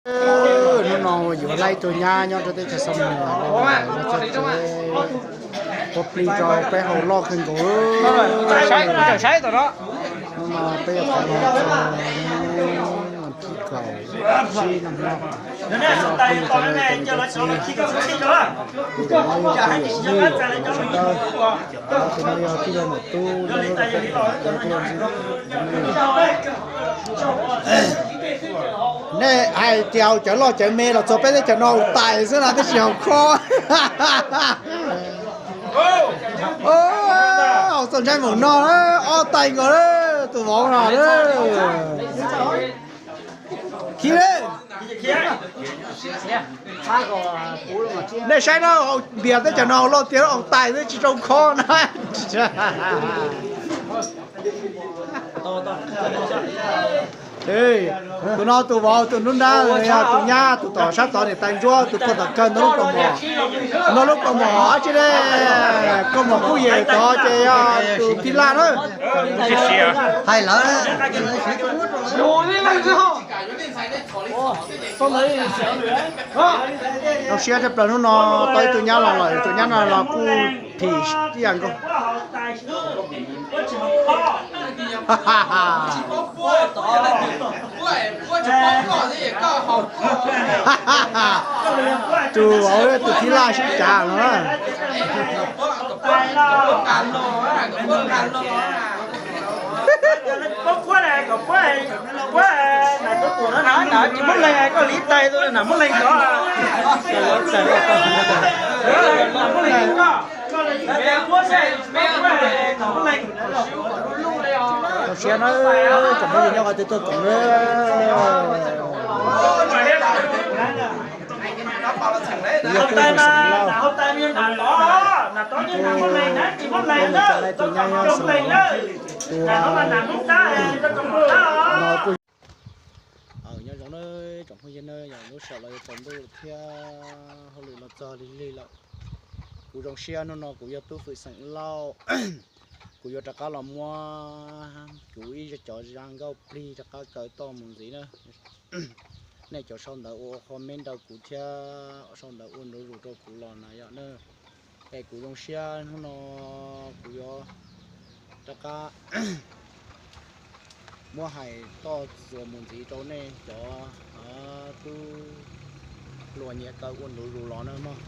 Hnub no yuav laij tug nyab nyob rau teb chaws Xam Nuas, ua plig rau peb haus loj kawg nkaus. Hnub no peb yuav qhov no txog thib kaum tsib no, plig rau txi. Tus no yog tus yawm yij, tus no yog tij laug Nom Tub, tij laug Ntxwg. Nej hais tias haus cawv loj cawv me los txog peb teb chaws no haus tais xwb na, tab sis haus khob. Haus txog ntshai mus no, ob tais nkaus, tus vauv no. Khi li. Nej saib no, haus npias teb chaws no haus loj tiag, haus tais xwb tsis zoo khob na. Tus no tus vauv, tus nruab nrab, tus nyab, tus tom sab tod niam tais ntsuab, tus tuag tom kawg ntog lub kaus mom. Ntog lub kaus mom dab tsi ne? Kaus mom kuj yem tod ces yog tus thib laj na. Hais lawm. Zoo siab tshaj plaws hnub no tau ib tug nyab los lawm, tus nyab no los kuj phim ib yam nkaus. Tus vauv tus thib laj sib cav no. Zoo siab na, tsoom phooj ywg nyob qhov twg tuaj koom na. Yog kuj tus xeem Lauj, kuj tus nyab nyob xeem Tuam, no kuj. Nyob zoo na tsoom phooj ywg na, yog lub sij hawm los yuav tsaus ntuj lawm thiab hauj lwm los txog lig lig lawm. Kuv zoo siab hnub no kuv yog tub fwm xeem Lauj, kuv yuav rov qab los muab kuv ib cov zaj nkauj plig rov qab kaw toj mus ntxiv na. Nej cov sau ntawv ua qho me nraws kuv thiab sau ntawv ua ntu zus rau kuv los na yom na. Es kuv zoo siab hnub no kuv yuav rov qab muab hais toj txuas mus ntxiv rau nej cov tub hluas nyiam kaw ua ntu zus los na mog.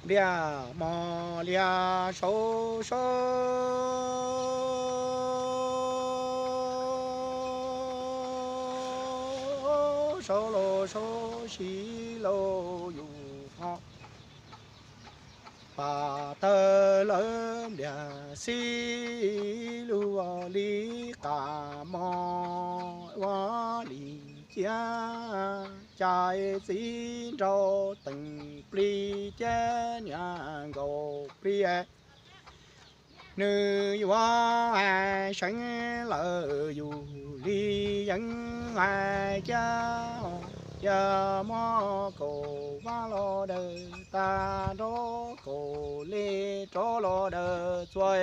Npliag mos liag saud saud, saud laus saud si laus yus ho. Pam tawg lawm npliag xib lug li qas mos ua li ciab, cas txiv nraug teem plig ciab niag nkaus plig. Nws yuav hais seev lawm yus li yeeb hais ciab, yog muab kaum vab los daws tag nrho, kaum li rov los daws txhua.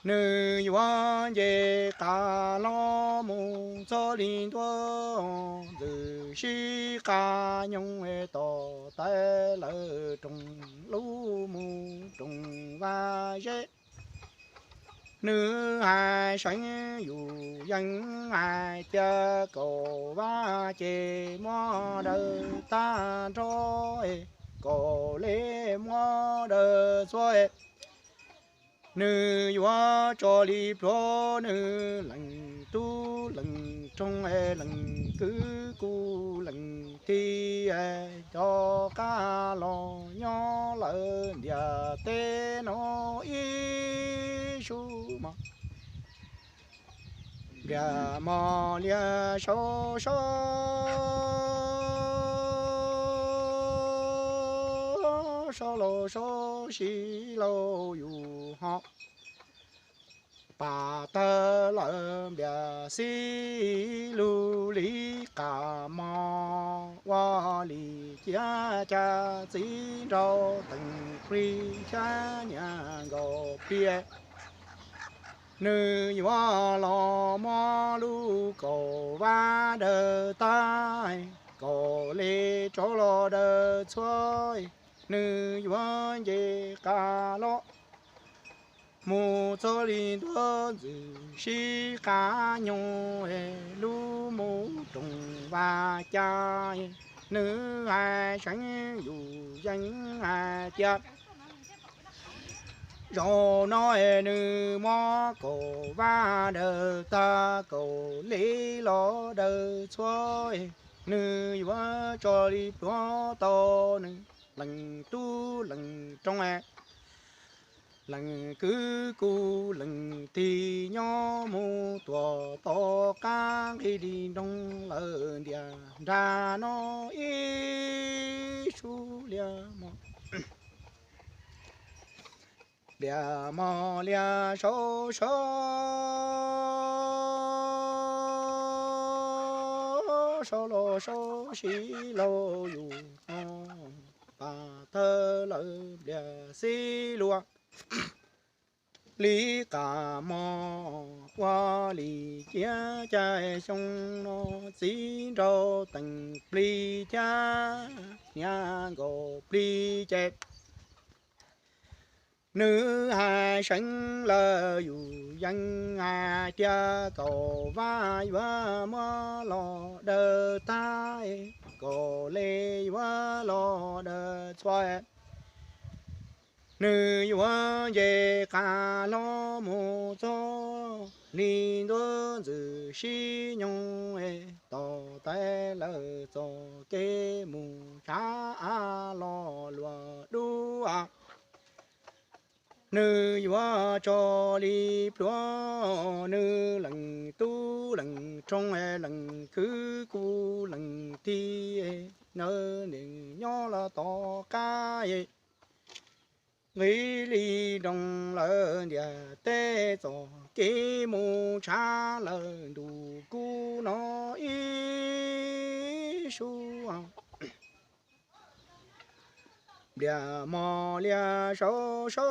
Nws yuav nce qas los mus txog li ntuj, ntxwm sib qas nyoog tom tais lawm roog lub mus roog vaj zeb. Nws hais seev yus yeeb hais ciab, kaum vab ces muab daws tag nrho, kaum li muab daws txhua. Nws yuav tso li pluag, nws leej tub leej roog, leej kwv kuj leej tij, rov qab los nyob lawm ntiaj teb no ib zaug mog. Npliag mos liag saud saud, saud laus saud si laus yus ho. Pam tawg lawm npliag xib lug li qas mos ua li ciab, cas txiv nraug teem plig ciab niag nkaus plig. Nws yuav los muab lub kaum vab daws tag, kaum li rov los daws txhua, nws yuav nce qab los mus txog li ntuj ntxwm sib qab nyoog, lub mus roos vaj cas, nws hais seev yus yeej hais tias zaum no nws muab kaum vab daws tag, kaum li los daws txhua, nws yuav tso li pluav tau nws leej tub leej rooj, leej kwv kuj leej tij nyob mus tuam tom qab nqis li nroog lawm ntiaj nrag no ib sub liaj mos, liaj mos liaj saud saud, saud los saud sib laug yus no, pas tawg lawm npliag xib luag li qas mos ua li ciab caij xyoo no txiv nraug teem plig thiab niag nkaus plig ces nws hais seev lawm yus yeej hais tias kaum vab yuav muab los daws tag, kaum li yuav los daws txhua, nws yuav nce qab los mus txog li ntuj ntxwm sib nyoog, tos tais lawm txoj kev mus tshav av los luag dub. Nws yuav tso li pluav nws leej tub leej rooj, leej kwv kuj leej tij, nws nyob los tom qab nqis li nroog lawm ntiaj teb, txoj kev mus tshav lawm ntuj kub no ib sub. Npliag mos liaj saud saud,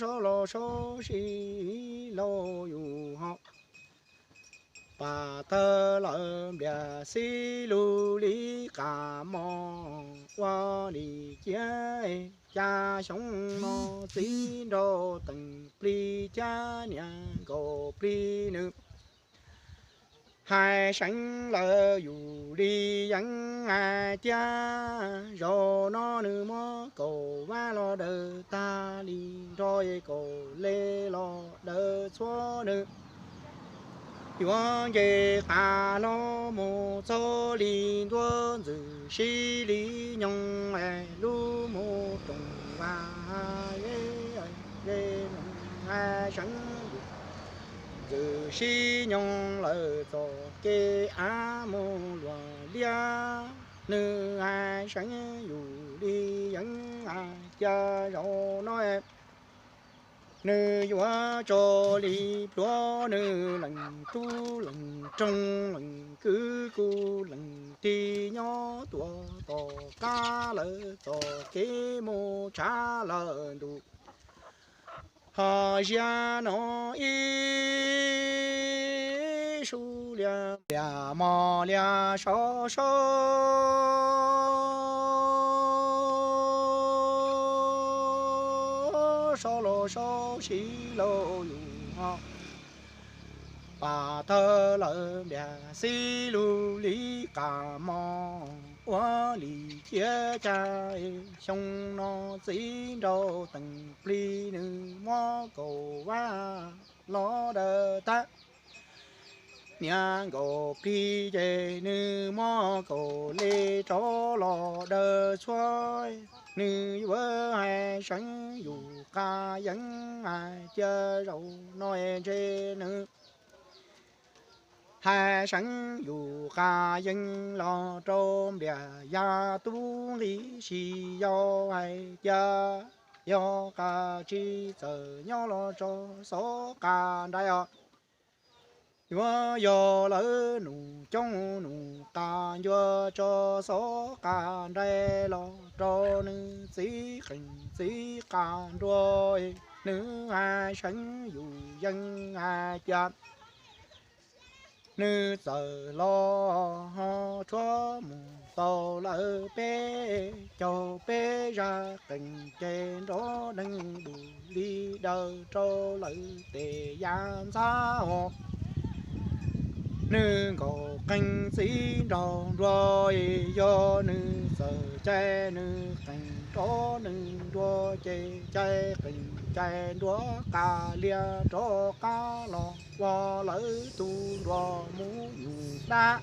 saud los saud sib laug yus ho, pas tawg lawm npliag xib lug li qas mos ua li ciab caij xyoo no txiv nraug teem plig thiab niag nkaus plig nws hais seev lawm yus li yeej hais tias zaum no nws muab kaum vab los daws tag li nrho, kaum li los daws txhua nws yuav nce qab los mus txog li ntuj ntxwm sib li nyoog, lub mus roos vaj ze, hais seev yus ntxwm sib nyoog lawm txoj kev av mus luag liab, nws hais seev yus li yeej hais tias zaum no nws yuav tso li pluav nws leej tub leej rooj, leej kwv kuj leej tij nyob tuaj tom qab lawm txoj kev mus tshav lawm ntuj ho ziab no ib sub liaj, liaj mos liaj saud saud, saud los saud sib laug yus ho, pas tawg lawm npliag xib lug li qas mos ua li ciab caij xyoo no txiv nraug teem plig nws muab kaum vab los daws tag, niag nkaus plig ces nws muab kaum li rov los daws txhua, nws yuav hais seev yus qas yeev hais tias zaum no ntshe nws hais seev yus qas yeev los rau npliag yaj tub nqi, tsis yog hais tias yog qas tsis txawm nyob los tso xov qas nraim os. Yuav yog lawv nus coob nus qas ncua tso xob qas nraim los rau nws txiv qees txiv qas nruas, nws hais seev yus yeej hais tias nws txawm los ho tshuab mus tau lawm peb caug peb zaj qees ces nrov neeg dum li daws rau lawv tes yav ntxhab os. Nws nkaum qees txiv nraug nruas, yog nws txawm cais nws qees nrov neeg nruas ces cais qees cais nruas qas lias rov qab los ua lawv tus nruas mus yus dab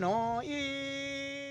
no ib